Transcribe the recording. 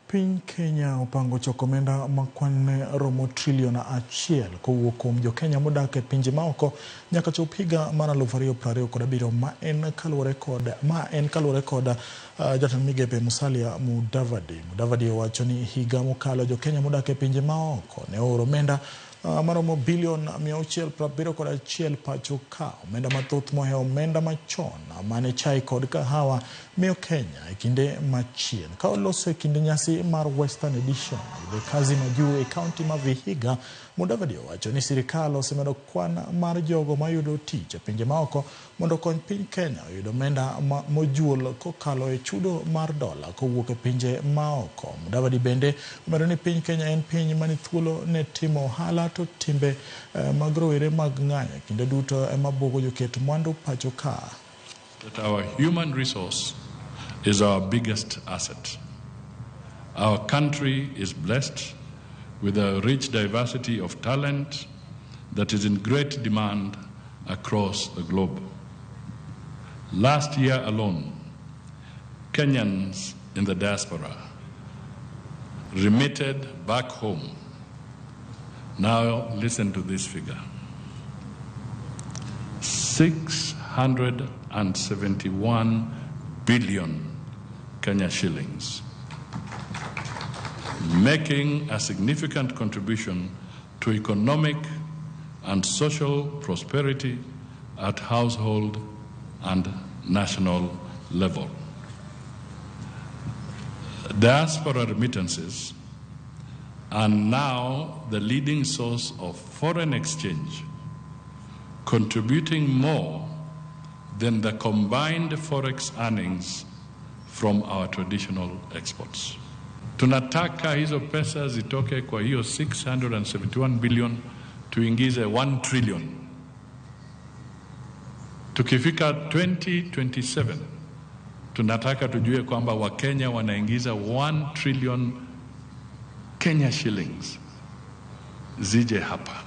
Piny Kenya opango choko omenda ma kwan romo trilion 1 kowuok kuom jokenya modak e pinje maoko nyaka chop higa mar 2027, ma en kaluwore kod jatend migepe Musalia Mudavadi. Mudavadi owacho ni higa mokalo jokenya modak e pinje maoko ne ooro omenda maromo bilion 671 pacho ka, omenda mathoth mohewo omenda machon mane chai kod kahawa miyo Kenya e kinde machien. Ka oloso e kinde nyasi mar Western Edition the kazi majuu e kaunti ma Vihiga, Mudavadi owacho ni sirikal osemedo kwan mar jogo mayudo tich e pinje maoko mondo okony piny Kenya oyud omenda mojuol kokalo e chudo mar dola kowuok e pinje maoko. Mudavadi bende omedo ni piny Kenya en piny mani thuolo ne timo ohala, to timbe mag rowere mag ng'anyo kinde duto ema buogo joket mwandu pacho ka. That our human resource is our biggest asset. Our country is blessed with a rich diversity of talent that is in great demand across the globe. Last year alone, Kenyans in the diaspora remitted back home. Now listen to this figure: 671 billion Kenya shillings, making a significant contribution to economic and social prosperity at household and national level. Diaspora remittances are now the leading source of foreign exchange, contributing more than the combined forex earnings from our traditional exports. Tunataka hizo pesa zitoke kwa hiyo 671 billion tuingize 1 trillion. Tukifika 2027, tunataka tujue kwamba Wakenya wanaingiza 1 trillion Kenya shillings zije hapa.